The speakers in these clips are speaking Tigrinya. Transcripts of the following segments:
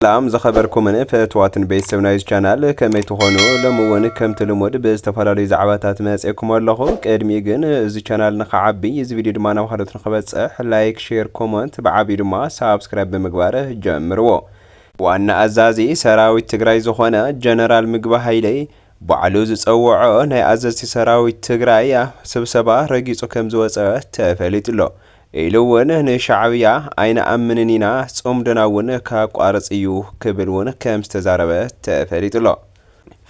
ሰላም ዝኸበርኩምን ፍትዋትን ቤተሰብ ናይዚ ቻናል ከመይ ትኾኑ? ሎሚ እውን ከምቲ ልሙድ ብዝተፈላለዩ ዛዕባታት መፅእኩም ኣለኹ። ቅድሚ ግን እዚ ቻናል ንኸዓቢ፣ እዚ ቪድዮ ድማ ናብ ካልኦት ንኽበፅሕ ላይክ፣ ሼር፣ ኮመንት ብዓብዩ ድማ ሳብስክራይብ ብምግባር ጀምርዎ። ዋና ኣዛዚ ሰራዊት ትግራይ ዝኾነ ጀነራል ምግበ ሃይለ ባዕሉ ዝፀወዖ ናይ ኣዘዝቲ ሰራዊት ትግራይ ስብሰባ ረጊፁ ከም ዝወፀ ተፈሊጡ ኣሎ። ኢሉ እውን ንሻዕብያ ኣይንኣምንን ኢና፣ ፅምዶና እውን ካቋርፅ እዩ ክብል እውን ከም ዝተዛረበ ተፈሊጡ ኣሎ።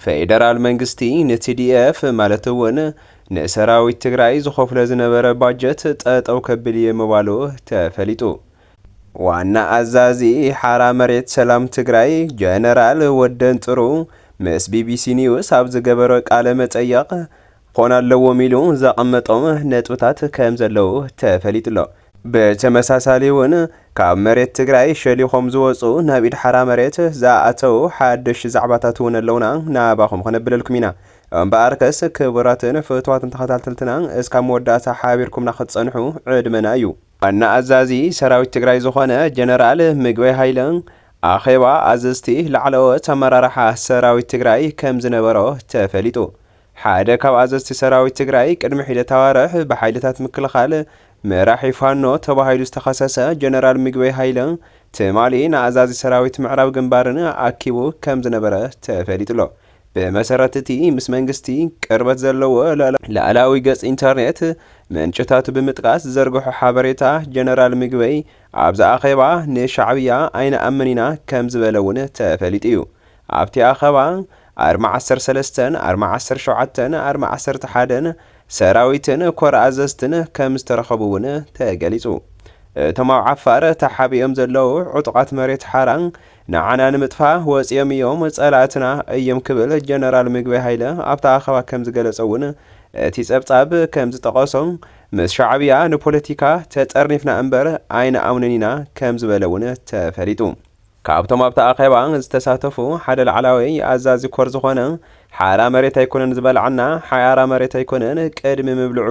ፌደራል መንግስቲ ንቲዲኤፍ ማለት እውን ንሰራዊት ትግራይ ዝኸፍሎ ዝነበረ ባጀት ጠጠው ከብል እየ ምባሉ ተፈሊጡ። ዋና ኣዛዚ ሓራ መሬት ሰላም ትግራይ ጀነራል ወደን ጥሩ ምስ ቢቢሲ ኒውስ ኣብ ዝገበሮ ቃለ መጠየቕ ክኾን ኣለዎም ኢሉ ዘቐመጦም ነጥብታት ከም ዘለዉ ተፈሊጡ ኣሎ። ብተመሳሳሊ እውን ካብ መሬት ትግራይ ሸሊኾም ዝወፁ ናብ ኢድ ሓራ መሬት ዝኣተዉ ሓደሽ ዛዕባታት እውን ኣለውና ናባኹም ከነብለልኩም ኢና። እምበኣርከስ ክቡራትን ፍትዋትን ተኸታተልትና እስካብ መወዳእታ ሓቢርኩምና ክትፀንሑ ዕድመና እዩ። ዋና ኣዛዚ ሰራዊት ትግራይ ዝኾነ ጀነራል ምግበይ ሃይለ ኣኼባ ኣዘዝቲ ላዕለዎት ኣመራርሓ ሰራዊት ትግራይ ከም ዝነበሮ ተፈሊጡ። ሓደ ካብ ኣዘዝቲ ሰራዊት ትግራይ ቅድሚ ሒደት ኣዋርሕ ብሓይልታት ምክልኻል መራሒ ፋኖ ተባሂሉ ዝተኸሰሰ ጀነራል ምግበይ ሃይለ ትማሊ ንኣዛዚ ሰራዊት ምዕራብ ግንባርን ኣኪቡ ከም ዝነበረ ተፈሊጡ ኣሎ። ብመሰረት እቲ ምስ መንግስቲ ቅርበት ዘለዎ ልዕላ-፣ ልዕላዊ ገጽ ኢንተርኔት ምንጭታቱ ብምጥቃስ ዝዘርግሖ ሓበሬታ ጀነራል ምግበይ ኣብዚ ኣኼባ ንሻዕብያ ኣይንኣምን ኢና ከም ዝበለ እውን ተፈሊጡ እዩ። ኣብቲ ኣኼባ ኣርማ ዓሰርተ ሰለስተን ኣርማ ዓሰርተ ሸውዓተን ኣርማ ዓሰርተ ሓደን ሰራዊትን ኮር ኣዘዝትን ከም ዝተረኸቡ እውን ተገሊጹ። እቶም ኣብ ዓፋር ተሓቢኦም ዘለዉ ዕጡቓት መሬት ሓራ ንዓና ንምጥፋእ ወፂኦም እዮም፣ ፀላእትና እዮም ክብል ጀነራል ምግበይ ሃይለ ኣብቲ ኣኼባ ከም ዝገለጸ እውን እቲ ጸብጻብ ከም ዝጠቐሶ ምስ ሻዕብያ ንፖለቲካ ተጠርኒፍና እምበር ኣይንኣምንን ኢና ከም ዝበለ እውን ተፈሊጡ። ካብቶም ኣብቲ ኣኼባ ዝተሳተፉ ሓደ ላዕላዊ ኣዛዚ ኮር ዝኾነ ሓራ መሬት ኣይኮነን ዝበልዓና፣ ሓራ መሬት ኣይኮነን ቅድሚ ምብልዑ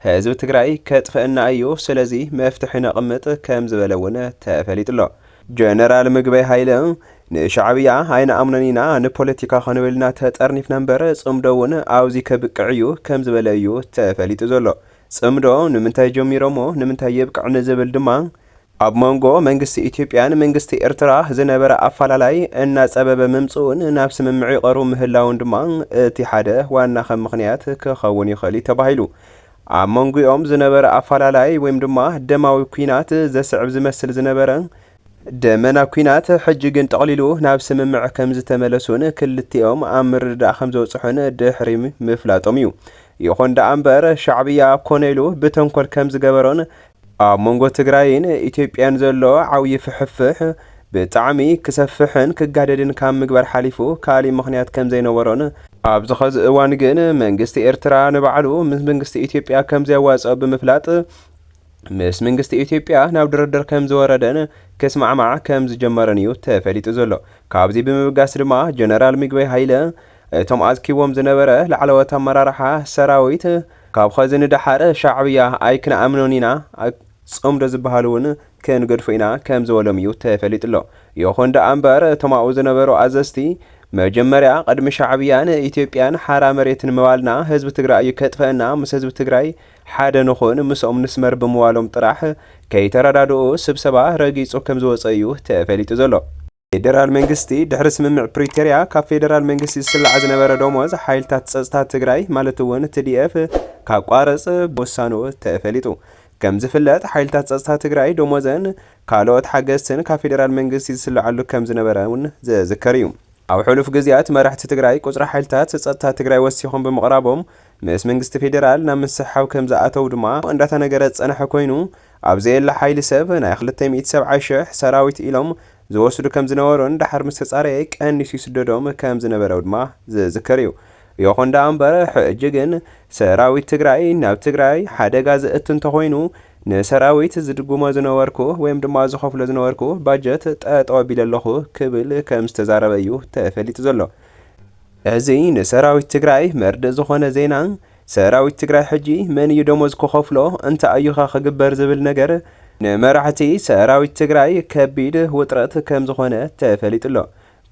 ህዝቢ ትግራይ ከጥፍአና እዩ፣ ስለዚ መፍትሒ ነቕምጥ ከም ዝበለ እውን ተፈሊጡ ኣሎ። ጀነራል ምግበይ ሃይለ ንሻዕብያ ኣይንኣምኖን ኢና፣ ንፖለቲካ ክንብልና ተጠርኒፍና እምበር ጽምዶ እውን ኣብዚ ከብቅዕ እዩ ከም ዝበለ እዩ ተፈሊጡ ዘሎ። ጽምዶ ንምንታይ ጀሚሮሞ ንምንታይ የብቅዕ ንዝብል ድማ ኣብ መንጎ መንግስቲ ኢትዮጵያን መንግስቲ ኤርትራ ዝነበረ ኣፈላላይ እናጸበበ ምምጽኡን ናብ ስምምዕ ይቐርቡ ምህላውን ድማ እቲ ሓደ ዋና ከም ምኽንያት ክኸውን ይኽእል እዩ ተባሂሉ። ኣብ መንጎኦም ዝነበረ ኣፈላላይ ወይም ድማ ደማዊ ኲናት ዘስዕብ ዝመስል ዝነበረ ደመና ኲናት ሕጂ ግን ጠቕሊሉ ናብ ስምምዕ ከም ዝተመለሱን ክልቲኦም ኣብ ምርድዳእ ከም ዝበጽሑን ድሕሪ ምፍላጦም እዩ። ይኹን ደኣ እምበር ሻዕብያ ኮነ ኢሉ ብተንኮል ከም ዝገበሮን ኣብ መንጎ ትግራይን ኢትዮጵያን ዘሎ ዓብዪ ፍሕፍሕ ብጣዕሚ ክሰፍሕን ክጋደድን ካብ ምግባር ሓሊፉ ካሊእ ምኽንያት ከም ዘይነበሮን ኣብዚ ኸዚ እዋን ግን መንግስቲ ኤርትራ ንባዕሉ ምስ መንግስቲ ኢትዮጵያ ከም ዘያዋጽኦ ብምፍላጥ ምስ መንግስቲ ኢትዮጵያ ናብ ድርድር ከም ዝወረደን ክስማዕማዕ ከም ዝጀመረን እዩ ተፈሊጡ ዘሎ። ካብዚ ብምብጋስ ድማ ጀነራል ምግበይ ሃይለ እቶም ኣዝኪዎም ዝነበረ ላዕለዎት ኣመራርሓ ሰራዊት ካብ ኸዚ ንደሓር ሻዕብያ ኣይክንኣምኖን ኢና፣ ጽምዶ ዝበሃል እውን ክንገድፎ ኢና ከም ዝበሎም እዩ ተፈሊጡ ኣሎ። ይኹን ደኣ እምበር እቶም ኣብኡ ዝነበሩ ኣዘዝቲ መጀመርያ ቅድሚ ሻዕብያን ኢትዮጵያን ሓራ መሬትን ምባልና ህዝቢ ትግራይ እዩ ከጥፈአና፣ ምስ ህዝቢ ትግራይ ሓደ ንኹን፣ ምስኦም ንስመር ብምባሎም ጥራሕ ከይተረዳድኡ ስብሰባ ረጊጹ ከም ዝወፀ እዩ ተፈሊጡ ዘሎ። ፌደራል መንግስቲ ድሕሪ ስምምዕ ፕሪቶርያ ካብ ፌደራል መንግስቲ ዝስላዕ ዝነበረ ደሞዝ ሓይልታት ጸጥታ ትግራይ ማለት እውን ቲ ዲ ኤፍ ካቋርጽ ብውሳኑ ተፈሊጡ። ከም ዝፍለጥ ሓይልታት ጸጥታ ትግራይ ደሞዘን ካልኦት ሓገዝትን ካብ ፌደራል መንግስቲ ዝስልዓሉ ከም ዝነበረ እውን ዝዝከር እዩ። ኣብ ሕሉፍ ግዜያት መራሕቲ ትግራይ ቁጽሪ ሓይልታት ጸጥታ ትግራይ ወሲኾም ብምቕራቦም ምስ መንግስቲ ፌደራል ናብ ምስሕሓብ ከም ዝኣተው ድማ እንዳተነገረ ዝጸንሐ ኮይኑ ኣብ ዘየለ ሓይሊ ሰብ ናይ ክልተ ሚእቲ ሰብዓይ ሽሕ ሰራዊት ኢሎም ዝወስዱ ከም ዝነበሩን ድሓር ምስ ተጻረየ ቀኒሱ ይስደዶም ከም ዝነበረ ድማ ዝዝከር እዩ። ይኹን ደኣ እምበር ሕጂ ግን ሰራዊት ትግራይ ናብ ትግራይ ሓደጋ ዘእቱ እንተኾይኑ ንሰራዊት ዝድጉሞ ዝነበርኩ ወይም ድማ ዝኸፍሎ ዝነበርኩ ባጀት ጠጠው ኣቢለ ኣለኹ ክብል ከም ዝተዛረበ እዩ ተፈሊጡ ዘሎ። እዚ ንሰራዊት ትግራይ መርድእ ዝኾነ ዜና ሰራዊት ትግራይ ሕጂ መን እዩ ደሞዝ ክኸፍሎ እንታይ ኣዩኻ ክግበር ዝብል ነገር ንመራሕቲ ሰራዊት ትግራይ ከቢድ ውጥረት ከም ዝኾነ ተፈሊጡ ኣሎ።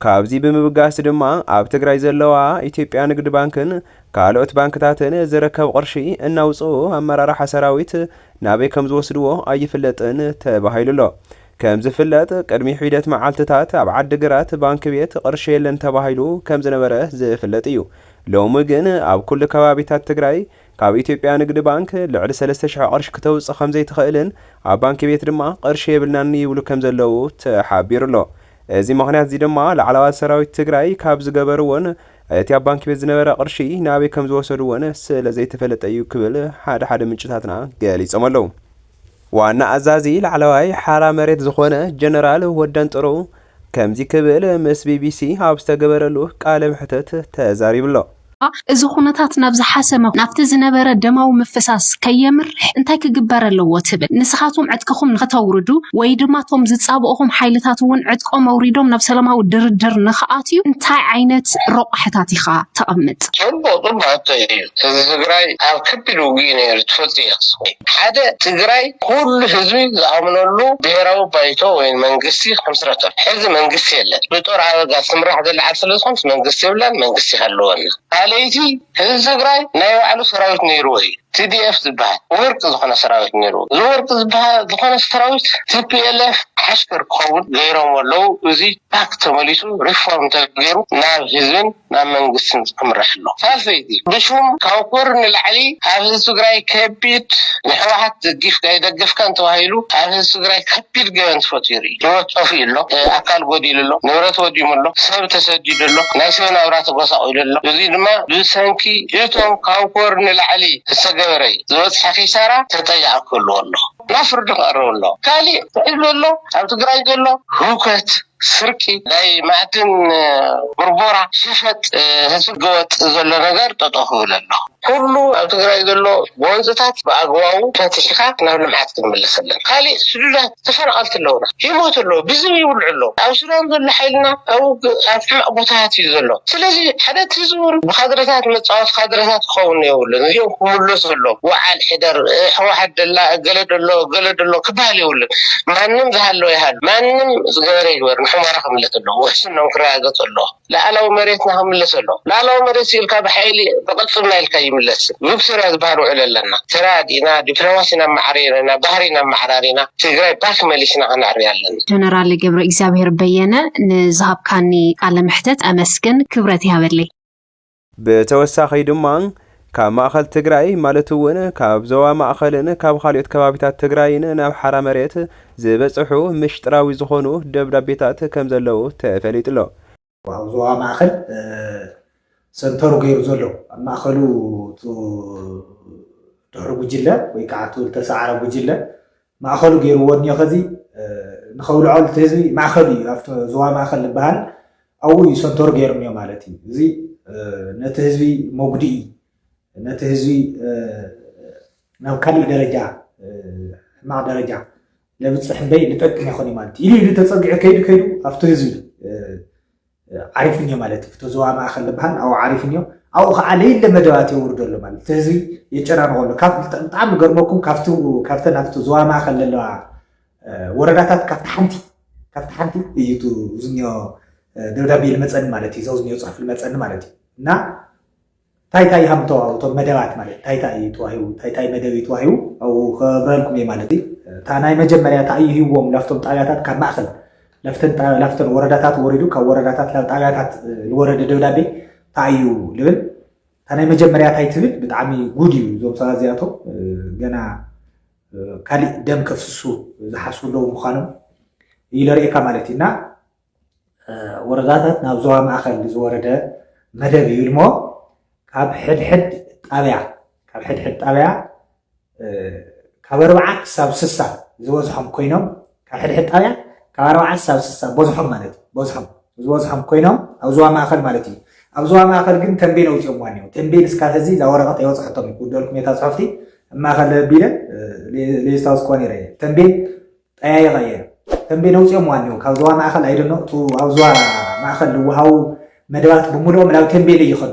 ካብዚ ብምብጋስ ድማ ኣብ ትግራይ ዘለዋ ኢትዮጵያ ንግድ ባንክን ካልኦት ባንክታትን ዝረከብ ቅርሺ እናውፅኡ ኣመራርሓ ሰራዊት ናበይ ከም ዝወስድዎ ኣይፍለጥን ተባሂሉ ኣሎ። ከም ዝፍለጥ ቅድሚ ሒደት መዓልትታት ኣብ ዓዲግራት ባንክ ቤት ቅርሺ የለን ተባሂሉ ከም ዝነበረ ዝፍለጥ እዩ። ሎሚ ግን ኣብ ኩሉ ከባቢታት ትግራይ ካብ ኢትዮጵያ ንግድ ባንክ ልዕሊ ሰለስተ ሽሕ ቅርሺ ክተውፅእ ከም ዘይትኽእልን ኣብ ባንክ ቤት ድማ ቅርሺ የብልናን ይብሉ ከም ዘለዉ ተሓቢሩ ኣሎ። እዚ ምኽንያት እዚ ድማ ላዕለዋት ሰራዊት ትግራይ ካብ ዝገበርዎን እቲ ኣብ ባንክ ቤት ዝነበረ ቅርሺ ናበይ ከም ዝወሰድዎን ስለ ዘይተፈለጠ እዩ ክብል ሓደ ሓደ ምንጭታትና ገሊጾም ኣለዉ። ዋና ኣዛዚ ላዕለዋይ ሓራ መሬት ዝኾነ ጀነራል ወደን ጥሩ ከምዚ ክብል ምስ ቢቢሲ ኣብ ዝተገበረሉ ቃለ መሕትት ተዛሪቡ ኣሎ። እዚ ኩነታት ናብ ዝሓሰመ ናብቲ ዝነበረ ደማዊ ምፍሳስ ከየምርሕ እንታይ ክግበር ኣለዎ ትብል? ንስኻትኩም ዕጥቅኹም ንኸተውርዱ ወይ ድማ እቶም ዝጻብኡኹም ሓይልታት እውን ዕጥቆም ኣውሪዶም ናብ ሰላማዊ ድርድር ንኽኣትዩ እንታይ ዓይነት ረቋሕታት ኢኻ ተቐምጥ? ጽቡቅ ጽቡቅ ሕቶ እዩ። ህዝቢ ትግራይ ኣብ ከቢድ ውግእ ነይሩ ትፈልጡ ኢኽስ። ሓደ ትግራይ ኩሉ ህዝቢ ዝኣምነሉ ብሔራዊ ባይቶ ወይ መንግስቲ ክምስረተሉ። ሕዚ መንግስቲ የለን። ብጦር ኣበጋዝ ትምራሕ ዘላ ዓዲ ስለ ዝኾነት መንግስቲ የብላን፣ መንግስቲ ይሃልወና። ካልኣይቲ ህዝቢ ትግራይ ናይ ባዕሉ ሰራዊት ነይርዎ እዩ። ቲ ዲ ኤፍ ዝበሃል ወርቂ ዝኾነ ሰራዊት ነይርዎ። እዚ ወርቂ ዝበሃል ዝኾነ ሰራዊት ቲ ፒ ኤል ኤፍ ዓሽከር ክኸውን ገይሮም ኣለዉ። እዚ ፓክ ተመሊሱ ሪፎርም ተገይሩ ናብ ህዝብን ናብ መንግስትን ክምራሕ ኣሎ። ሳልሰይቲ ብሹም ካብ ኮር ንላዕሊ ኣብ ህዝቢ ትግራይ ከቢድ ንሕወሓት ደጊፍካ ይደገፍካን ተባሂሉ ኣብ ህዝቢ ትግራይ ከቢድ ገበን ተፈጢሩ እዩ። ህይወት ጠፊኡ ኣሎ፣ ኣካል ጎዲሉ ኣሎ፣ ንብረት ወዲሙ ኣሎ፣ ሰብ ተሰዲዱ ኣሎ፣ ናይ ሰብ ናብራ ተጎሳቂሉ ኣሎ። እዚ ድማ ብሰንኪ እቶም ካብ ኮር ንላዕሊ ዝተገበረ እዩ። ዝበፅሐ ኪሳራ ተጠያቂ ክህልዎ ኣሎ። ናብ ፍርዲ ክቐርብ ኣሎ። ካሊእ ትሕት ዘሎ ኣብ ትግራይ ዘሎ ህውከት፣ ስርቂ፣ ናይ ማዕድን ብርቦራ፣ ሸፈጥ፣ ህዝቢ ገወጥ ዘሎ ነገር ጠጠው ክብል ኣሎ። ኩሉ ኣብ ትግራይ ዘሎ ጎንፅታት ብኣግባቡ ፈትሒኻ ናብ ልምዓት ክንምለስ ኣለና። ካሊእ ስዱዳት ተፈናቐልቲ ኣለውና፣ ይሞቱ ኣለዉ፣ ብዝብ ይብልዑ ኣለዉ። ኣብ ሱዳን ዘሎ ሓይልና ኣብ ኣብ ሕማቕ ቦታታት እዩ ዘሎ። ስለዚ ሓደ እቲ ህዝቢ እውን ብካድረታት መፃወቲ ካድረታት ክኸውን የብሉን። እዚኦም ክምለሱ ኣለዎም። ወዓል ሕደር፣ ህወሓት ደላ፣ እገለ ደሎ፣ እገለ ደሎ ክበሃል የብሉን። ማንም ዝሃለወ ይሃሉ፣ ማንም ዝገበረ ይግበር፣ ንሑመራ ክምለስ ኣለዎ። ውሕስኖም ክረጋገፅ ኣለዎ። ላዕላዊ መሬትና ክምለስ ኣለዎ። ላዕላዊ መሬት ኢልካ ብሓይሊ ብቅልፅምና ኢልካ ይምለስ። ግብስርያ ዝበሃል ውዕል ኣለና። ተረዳዲእና፣ ዲፕሎማሲና ኣመዓራሪና፣ ባህሪና ኣመዓራሪና፣ ትግራይ ባክ መሊስና ክነዕርያ ኣለና። ጀነራል ገብረ እግዚኣብሔር በየነ ንዝሃብካኒ ቃለ መሕትት ኣመስግን፣ ክብረት ይሃበለይ። ብተወሳኺ ድማ ካብ ማእኸል ትግራይ ማለት እውን ካብ ዞባ ማእኸልን ካብ ካልኦት ከባቢታት ትግራይን ናብ ሓራ መሬት ዝበፅሑ ምሽጥራዊ ዝኾኑ ደብዳቤታት ከም ዘለዉ ተፈሊጡ ኣሎ። ኣብ ዞባ ማእኸል ሰንተሩ ገይሩ ዘሎ ኣብ ማእኸሉ ድሕሪ ጉጅለ ወይ ከዓ እቲ ዝተሰዓረ ጉጅለ ማእኸሉ ገይርዎ እኒኦ። ከዚ ንኸውልዖ እቲ ህዝቢ ማእኸሉ እዩ ኣብቲ ዞባ ማእኸል ዝበሃል ኣብኡ እዩ ሰንተሩ ገይሩ እኒኦ ማለት እዩ። እዚ ነቲ ህዝቢ መጉድኢ ነቲ ህዝቢ ናብ ካሊእ ደረጃ ሕማቕ ደረጃ ለብፅሕ እምበይ ልጠቅም ይኾን ማለት እዩ ኢሉ ኢሉ ተፀጊዑ ከይዱ ከይዱ ኣብቲ ህዝቢ ዓሪፉ እኒኦ ማለት እዩ። እቲ ዞባ ማእኸል ዝበሃል ኣብኡ ዓሪፉ እኒኦ። ኣብኡ ከዓ ለይለ መደባት የውርዶ ኣሎ ማለት እቲ ህዝቢ የጨናንቆ ኣሎ። ብጣዕሚ ገርመኩም ካብቲ ካብተን ኣብቲ ዞባ ማእኸል ዘለዋ ወረዳታት ካብቲ ሓንቲ ካብቲ ሓንቲ እዩ ዝኒኦ ደብዳቤ ልመፀኒ ማለት እዩ። ዘው ዝኒኦ ፅሑፍ ልመፀኒ ማለት እዩ እና እንታይ እንታይ ይሃምቶ ኣብቶም መደባት ማለት እንታይ እንታይ እዩ ተዋሂቡ እንታይ እንታይ መደብ እዩ ተዋሂቡ ኣብኡ ከብረልኩም እየ ማለት እዩ። እታ ናይ መጀመርያ እንታይ እዩ ሂብዎም ላፍቶም ጣብያታት ካብ ማእኸል ላፍተን ጣ- ላፍተን ወረዳታት ወሪዱ ካብ ወረዳታት ናብ ጣብያታት እ፣ ዝወረደ ደብዳቤ እንታይ እዩ ልብል እታ ናይ መጀመርያ እንታይ ትብል ብጣዕሚ ጉድ እዩ እዞም ሰባት እዚኣቶም እ፣ ገና እ፣ ካሊእ ደም ከፍስሱ ዝሓስቡ ኣለዉ ምዃኖም እዩ ለርእየካ ማለት እዩ እና ወረዳታት ናብ ዞባ ማእኸል ዝወረደ መደብ እዩ እሞ ካብ ሕድሕድ ጣብያ ካብ ሕድሕድ ጣብያ ካብ ኣርብዓ ክሳብ ስሳ ዝበዝሖም ኮይኖም ካብ ሕድሕድ ጣብያ ካብ ኣርብዓ ክሳብ ስሳ በዝሖም ማለት እዩ በዝሖም ዝበዝሖም ኮይኖም ኣብ ዞባ ማእኸል ማለት እዩ ኣብ ዞባ ማእኸል ግን ተንቤን ኣውፅኦምዋ እኒኦ ተንቤን እስካብ ሕዚ እዛ ወረቐት ኣይወፅሐቶም እዩ ክውደልኩም እታ ፅሑፍቲ ኣብ ማእኸል ኣቢለ ሌስታውስ ክኾን ይረ ተንቤን ጠያይቐ እየ ተንቤን ኣውፅኦምዋ እኒኦ ካብ ዞባ ማእኸል ኣይደኖ እቲ ኣብ ዞባ ማእኸል ዝወሃቡ መደባት ብምልኦም ናብ ተንቤን ይኸዱ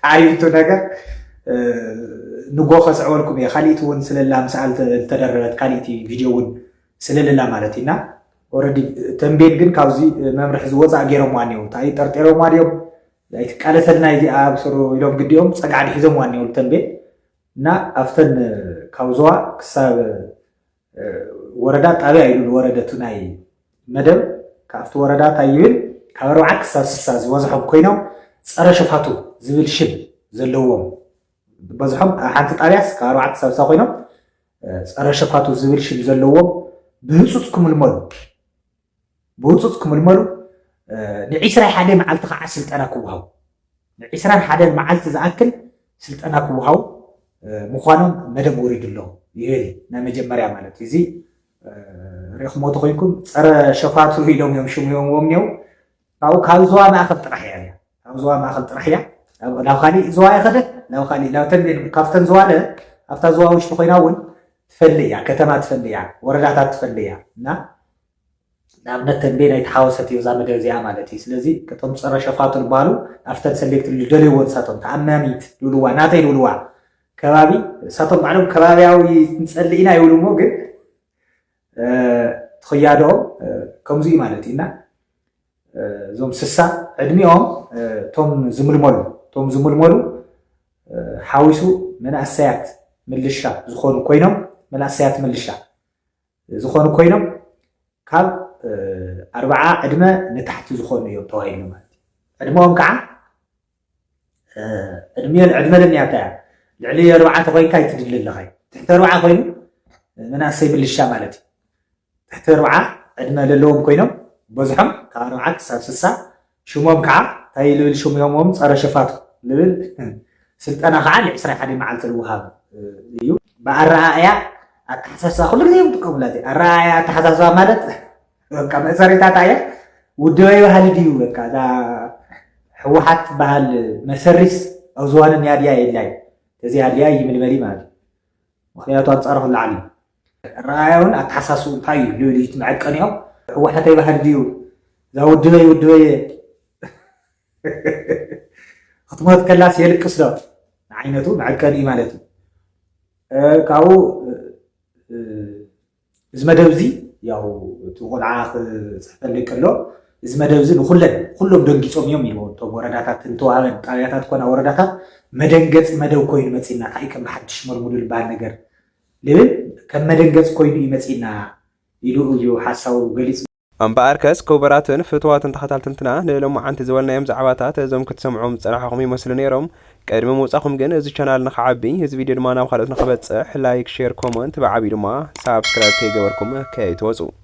ተዓይብቱ ነገር ንጎ ከስዕበልኩም እየ። ካሊእቲ እውን ስለላ ምስኣል ተደረበት ካሊእቲ ቪድዮ እውን ስለልላ ማለት ኢና። ኦረዲ ተንቤን ግን ካብዚ መምርሒ ዝወፃእ ገይሮምዋ እኒው እንታይ ጠርጢሮምዋ ድዮም ኣይትቃለሰልና እዚ ኣብ ስሩ ኢሎም ግዲኦም ፀጋዕዲ ሒዞምዋ እኒው ተንቤን እና ኣብተን ካብ ዞባ ክሳብ ወረዳ ጣብያ ኢሉ ዝወረደቱ ናይ መደብ ካብቲ ወረዳ እንታይ ይብል ካብ ኣርባዓ ክሳብ ስሳ ዝበዝሖም ኮይኖም ፀረ ሸፋቱ ዝብል ሽም ዘለዎም በዝሖም ሓንቲ ጣብያስ ካብ ኣርባዓ ክሳብ ስሳ ኮይኖም ፀረ ሸፋቱ ዝብል ሽም ዘለዎም ብህፁፅ ክምልመሉ ብህፁፅ ክምልመሉ ንዒስራ ሓደ መዓልቲ ከዓ ስልጠና ክወሃቡ ንዒስራን ሓደን መዓልቲ ዝኣክል ስልጠና ክወሃቡ ምዃኖም መደብ ወሪዱ ኣሎ ይብል ናይ መጀመርያ ማለት እዚ ርኢኹሞ ተኮይንኩም ፀረ ሸፋቱ ኢሎም እዮም ሽሙ ሂቦምዎም እኒው ካብኡ ካብ ዞባ ማእከል ጥራሕ እያ እያ ካብ ዞባ ማእከል ጥራሕ እያ ናብ ካሊእ ዞባ የኸደት ናብ ካሊእ ናብ ተንቤን ካብተን ዞባ ለ ኣብታ ዞባ ውሽጢ ኮይና እውን ትፈልእ እያ ከተማ ትፈልእ እያ ወረዳታት ትፈልእ እያ እና ንኣብነት ተንቤን ኣይተሓወሰት እዛ መደብ እዚኣ ማለት እዩ ስለዚ ከቶም ፀረ ሸፋቱ ዝበሃሉ ኣብተን ሰሌክት ዝደልይዎ ንሳቶም ተኣማኒት ዝብልዋ ናተይ ዝብልዋ ከባቢ ንሳቶም ባዕሎም ከባቢያዊ ንፀልእ ኢና ይብሉ እሞ ግን ትኽያዶኦም ከምዚ እዩ ማለት እዩ እና እዞም ስሳ ዕድሚኦም እቶም ዝምልመሉ እቶም ዝምልመሉ ሓዊሱ መናእሰያት ምልሻ ዝኾኑ ኮይኖም መናእሰያት ምልሻ ዝኾኑ ኮይኖም ካብ ኣርባዓ ዕድመ ንታሕቲ ዝኾኑ እዮም ተባሂሉ ማለት እዩ ዕድመኦም ከዓ ዕድመ ዕድመ ለሚያታ እያ ልዕሊ ኣርባዓ ተኮይንካ ይትድሊ ኣለኻ እዩ ትሕቲ ኣርባዓ ኮይኑ መናእሰይ ምልሻ ማለት እዩ ትሕቲ ኣርባዓ ዕድመ ዘለዎም ኮይኖም በዝሖም ካብ ኣርባዓ ክሳብ ስሳ ሽሞም ከዓ እንታይ ልብል ሽሞም ፀረ ሸፋቱ ልብል ስልጠና ከዓ ል ዕስራ ሓደ መዓልቲ ዝወሃብ እዩ ብኣረኣእያ ኣተሓሳስባ ኩሉ ግዜ እዮም ጥቀሙላ እዚ ኣረኣእያ ኣተሓሳስባ ማለት በቃ መእሰሪታታ እያ ውድበይ ባህሊ ድዩ በቃ እዛ ህወሓት ትበሃል መሰሪስ ኣብ ዝዋነ ኒያድያ የድላይ ተዚሃልያ ይምልመሊ ማለት እዩ ምክንያቱ ኣንፃር ክለዓል እዩ ኣረኣያውን ኣተሓሳስቡ እንታይ እዩ ልብል እዩ መዐቀኒኦም ህወሓተይ ባህል ድዩ እዛ ውድበይ ውድበየ ክትሞት ከላስ የልቅስ ዶ ንዓይነቱ መዐቀኒ ማለት እዩ ካብኡ እዚ መደብ እዚ ያው እቲ ቆልዓ ክፅሕፈልይ ከሎ እዚ መደብ እዚ ንኩለን ኩሎም ደንጊፆም እዮም ኢልዎ እቶም ወረዳታት እንተዋሃበን ጣብያታት ኮና ወረዳታት መደንገፂ መደብ ኮይኑ መፂና እንታይ ከም ሓድሽ መልሙሉ ዝበሃል ነገር ልብል ከም መደንገፂ ኮይኑ እዩ መፂና ኢሉ እዩ ሓሳቡ ገሊፁ። እምበኣርከስ ክቡራትን ፍትዋትን ተኸታልትንትና ንሎማዓንቲ ዝበልናዮም ዛዕባታት እዞም ክትሰምዖም ዝጸናሕኹም ይመስሉ ነይሮም። ቅድሚ ምውጻኹም ግን እዚ ቻናል ንኽዓቢ እዚ ቪድዮ ድማ ናብ ካልኦት ንኽበጽሕ ላይክ፣ ሼር፣ ኮመንት ብዓብዩ ድማ ሳብስክራይብ ከይገበርኩም ከይትወጹ።